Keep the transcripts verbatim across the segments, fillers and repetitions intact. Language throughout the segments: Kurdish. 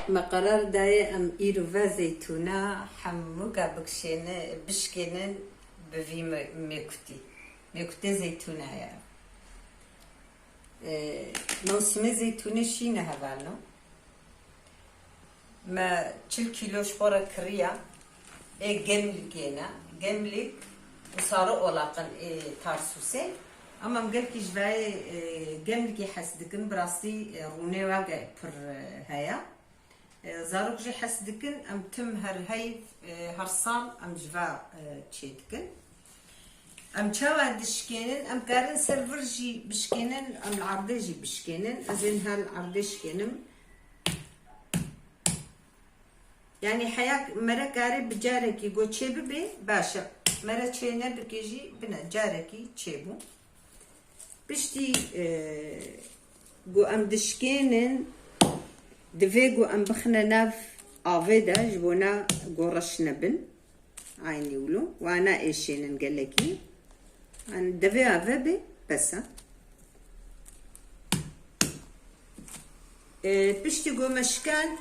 Me qerar daye em îro ve zeytûna hemûka bikişêne-, bişkênin bi vî me-, mêkutî. Mêkutê zeytûna ye. Ee, mewsimê zeytûnê şîne hevalno. Me çil kîlo ji xwe re kiriya. Ê Gemlikê ne. Gemlik û Sarı Olak'ın ê Tarsusê. Ama em gelkî ji vayê, e, Gemlikê hes dikin. Bi rastî, e, rûnê wage pir, e, heye. E, zarok jî hes dikin. Em tim her heyv, e, her sal em ji va, e, çê dikin. Em çawa dişkênin? Em karin ser vir jî bişkênin, em li erdê jî bişkênin. Ez ê niha li erdê şikênim. Yanî heya mere karê bi carekî go çê bibe, baş e. Mere çê nebike jî bine carekî çêbû. Piştî, e, go em dişkênin, divê go em bixine nav avê de ji bona go reş nebin. Aynî wilo. Wana êşênin gelekî. Yanî divê ave bê, bes e. E, piştî go me şikan,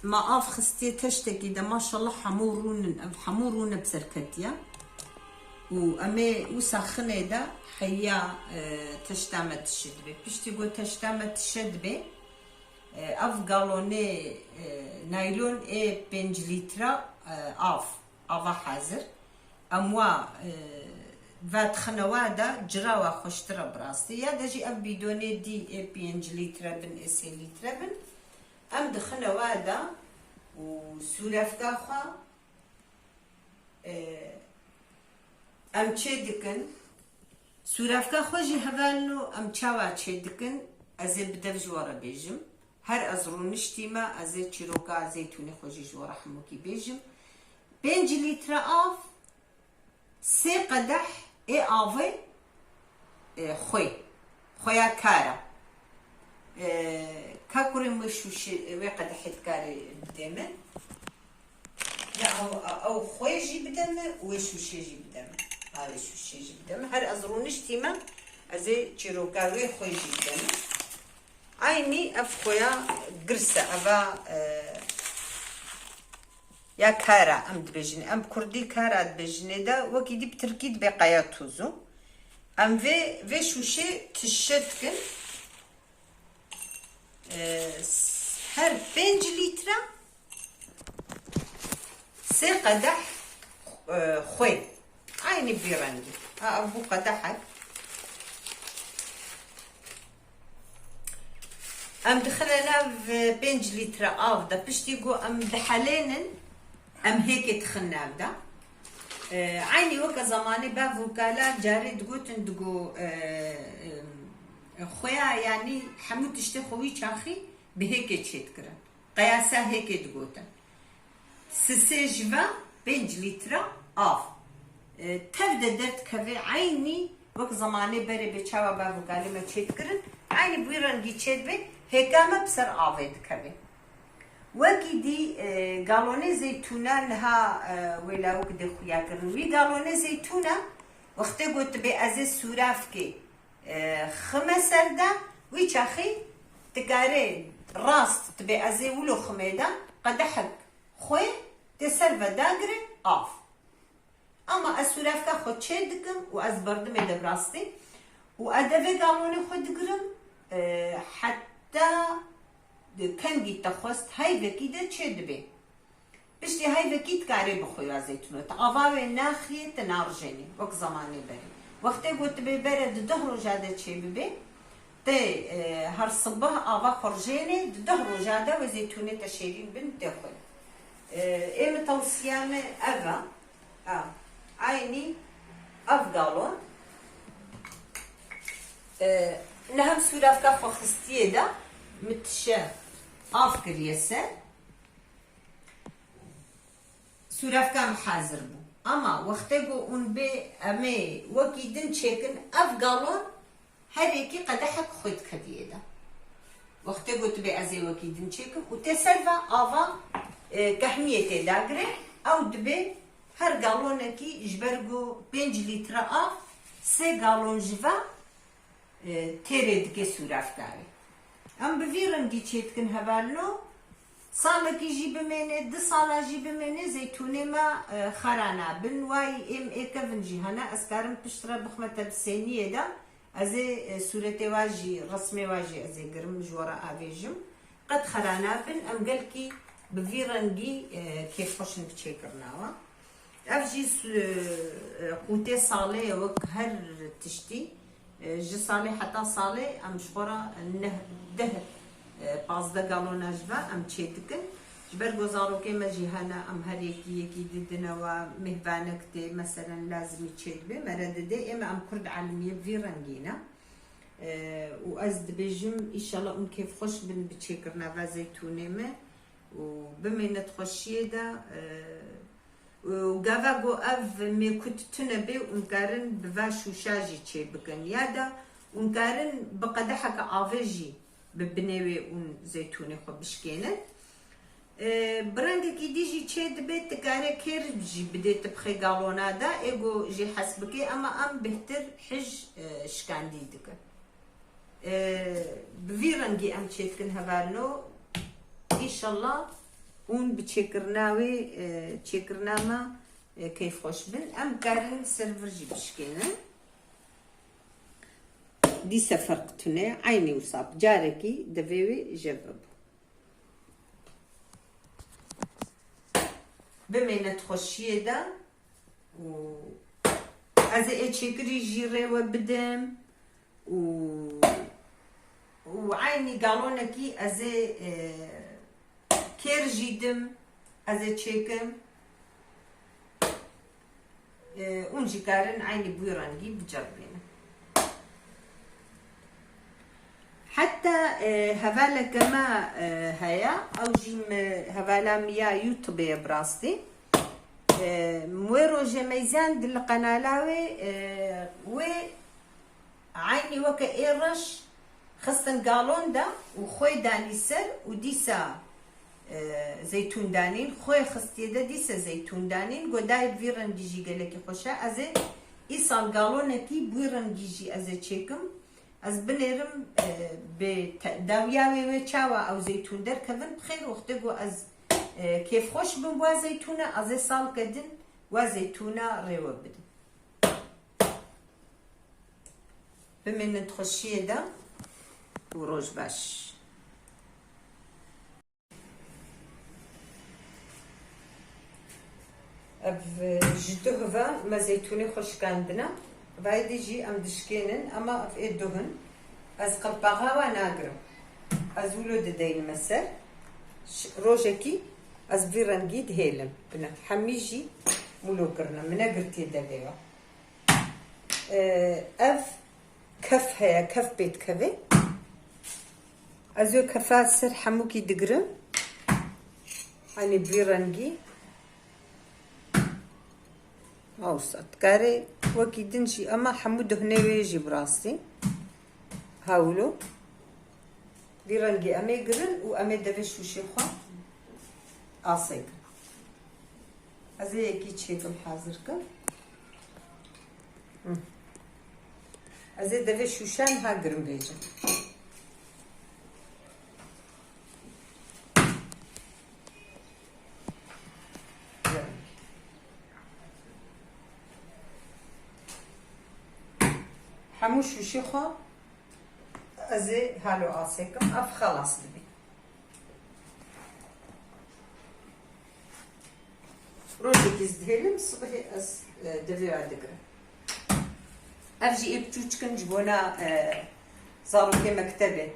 me av xistiye teştekî de, maşallah hemû rûnin, ev hemû rûne bi ser ketiye. Û em ê wisa xinê de heya, e, teşta me tişe dibe. Piştî go teşta me tişe dibe, e, ev galonê, e, naylon ê pênc lître, e, av. Ava hazir. Em wa, e, vedixine wa de cira wa xweştir e bi rastî. Ya de jî ev bîdonê dî ê pênc lître bin, ê sê lître bin. Em dixine wa de û sûrefka xwe, e, em çê dikin. Sûrefka xwe jî hevalno em çawa çê dikin, ez ê bi dev ji we re bêjim. Her ez rûniştîme, ez ê çîroka zeytûnê xwe jî ji we re hemûkî bêjim. Pênc lître av, sê qedeh ê avê, e, xwê. Xweya kar e. E, ka kurê wê şûşê, wê qedehê dikarê bidê min. Ya ew, ew xwê jî bide me û wê şûşê jî bide me. Ha, wê şûşê jî bide me. Her ez rûniştîme, ez ê çîroka wê xwê jî bide me. Aynî ev xwêya girs e, eva, e, ya kara em dibêjin. Em bi kurdî kara dibêjinê de, wekî dî bi tirkî dibe kaya tuzu. Em vê, vê şûşê tişe dikin. E, s-, her pênc lître sê qedeh, e, xwê. Aynî vî rengî. Ha, ev bû qedehek. Em dixine nav, e, pênc lître av de. Piştî ku em dihelênin, em hêkê dixin nav de. E, eynî weke zemanê bev û kala carê digotin, digo, e, e, xweya, yanî hemû tiştê xwe wî çaxî bi hêkê çêdikirin. Qeyasa hêkê digotin. Sisê ji ve pênc lître av. E, tev de derdikeve eynî wek zemanê berê bê çawa bev û kalê me çêdikirin. Eynî bi wî rengî çêdibe, hêka me bi ser avê dikeve. Wekî dî, e, galonê zeytûna niha, e, wê lawik dê xuya kirin. Wî galonê zeytûna wextê got dibê ez ê sûrafkê, e, xime ser de, wî çaxî dikarê rast dibê ez ê wilo ximê de, qedehek xwê tê ser ve dagire av. Ama ez sûrefka xwe çê dikim û ez berdimê de bi rastî û ez devê galonê xwe digirim, e, heta kengî te xwest heyvekî de çê dibê. Piştî heyvekî dikarê bixwe ya zeytûno. Tu ava wê naxiyê, tu narijênî, wek zemanê berê. Wextê ku tu bê bere di deh roja de çê bibê, tê, e, her sibeh ava xwe rijênê, di deh roja de wê zeytûnê te şêrîn bin tê xwe. E, ê min tewsiya me ev e. Ha, eynî ev galon. E, niha em sûrafka xwe xistiyê de, min tişe av kiriye ser. Sûrefka min hazir bû. Ama wextê ku hûn bê em ê wekî din çêkin, ev galon her yekî qedehek xwê dikeviyê de. Wextê ku tu bê ez ê wekî din çêkim û tê ser ve ava, e, kehmiyê tê dagire, ew dibê her galonekî ji ber ku pênc lître av sê galon ji ve, e, têrê dike sûrefkarê. Em bi vî rengî çêdikin hevalno. Salekî jî bimêne, du sala jî bimêne, zeytûnê me, e, xera nabin. Wayî êm ê kevin jî hene, ez karim piştre bixme te bi sêniyê de. Ez ê, e, sûretê wa jî, resmê wa jî ez ê girim, ji we re avêjim. Qet xera nabin, em gelkî bi vî rengî, e, kêfxweş in bi çêkirina wa. Ev jî su-, e, qûtê salê ye, wek her tiştî. E, ji salê heta salê em ji xwe re neh, deh, e, pazdeh galona ji ve em çê dikin. Ji ber ku zarokê me jî hene, em her yekî yekî didine we, mêhvanek tê, meselen lazimî çê dibe, me re didê, ê me em kurd elimiyê bi vî rengî ne. E, û ez dibêjim, îşallah hûn kêfxweş bin bi çêkirina ve zeytûnê me û bimêne di xweşiyê de, e, û gava ku ev mêkut tune bê, hûn karin bi va şûşa jî çê bikin. Ya da hûn karin bi qedeheke avê jî bi binê wê hûn zeytûnê xwe bişkênin. E, bi rengekî dî jî çê dibe, tu kare kêr jî bidê tu bixê galona de, ê ku jê hes bike, ema em bêhtir hij, e, şikandî dikin. E, bi vî rengî em çêdikin hevalno. Îşallah hûn bi çêkirina wê, e, çêkirina me, e, keyfxweş bin. Em karin ser vir jî bişkênin. Dîse ferq tune, eynî wisa bi carekî devê wê jê vebû. Bimêne di xweşiyê de û ez ê çêkirî jî rê we bidim û, û eynî galonekî ez ê, e, kêr jî dim, ez ê çêkim. E, hûn jî karin eynî bi wî rengî biceribînin. Heta, e, hevaleke me, e, heye, ew jî mi, hevala min ya YouTube ye bi rastî. E, min wê rojê meyzand li qenala wê, e, wê eynî weke ê reş xistin galon de û xwê danî ser û dîsa, e, zeytûn danîn, xwê xistiye de dîsa zeytûn danîn, got dayê bi vî rengî jî gelekî xweş e. Ez ê îsal galonekî bi wî rengî jî ez ê çêkim. Ez binêrim, e, bi te-, dawiya wê wê çawa ew zeytûn derkevin, bi xêr wextê ku ez, e, kêfxweş bim wa zeytûna, ez ê salke din wa zeytûna rê we bidim. Bimînin di xweşiyê de û roj baş. Ev, e, ji duh ve me zeytûnê xwe şikandine. Vayê dî jî em dişkênin, ema ev ê duh in. Ez qelpaxa wa nagirim. Ez wilo dideynim ser. Ş-, rojekî ez vî rengî dihêlim. Bine, hemî jî wilo kirine. Min negirtiye devê we. E, ev kef heye, kef pê dikeve. Ez ê kefa ser hemûkî digirim. Hani bi vî rengî. Awsa dikarê wekî din jî, ema hemû duhnê wê jî bi rastî. Hewlo. Vî rengî em ê girin û em ê devê şûşê xwe asê kin. Ez ê yekî çêkim hazir kim. Hı. Ez ê devê şûşan ha girim vêcim. Hemû şûşê xwe ez ê halo asê kim, ev xelas dibî. Rojekî ez dihêlim, sibihê ez, e, devê we digirim. Ev jî ê biçûçik in ji bona, e, zarokê mektebê.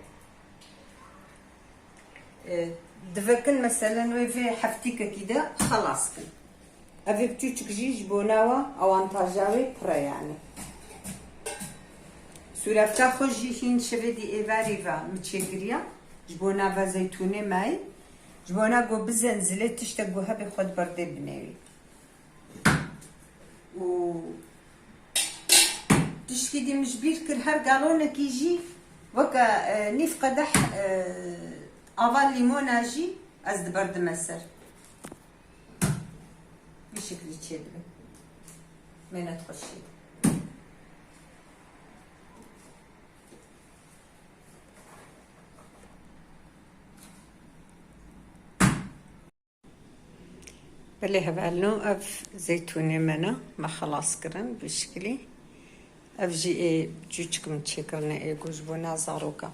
E, divekin meselen wê vê heftîkekî de xelas kin. Ev ê biçûçik jî ji bona we awantaja wê pir e yani. Sûrefta xwe jî hîn şevê dî êvarî ve min çêkiriya. Ji bona ve zeytûnê me yî. Ji bona ku bizenzilê tiştek ku hebe xwe di berdê binêrî. Û tişkî dî min ji bîr kir, her galonekî jî weke, e, nîv qedeh, e, ava lîmona jî ez diberdime ser. Vî şeklî çêdibe. Mêne di xweşiyê de. Belê hevalno, ev zeytûnê me ne, me xelas kirin bi şikilî. Ev jî ê cûçik min çêkirine ê ku ji bona zaroka.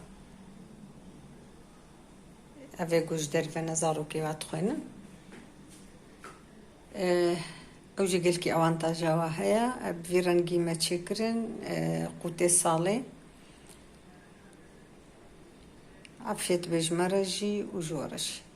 Ev ê ku ji derve ne zarokê ve dixwînin. Ew jî gelkî awantaja wa heye. Ev bi vî rengî me çêkirin, qûtê salê. Afiyet be ji me re jî û ji we re jî.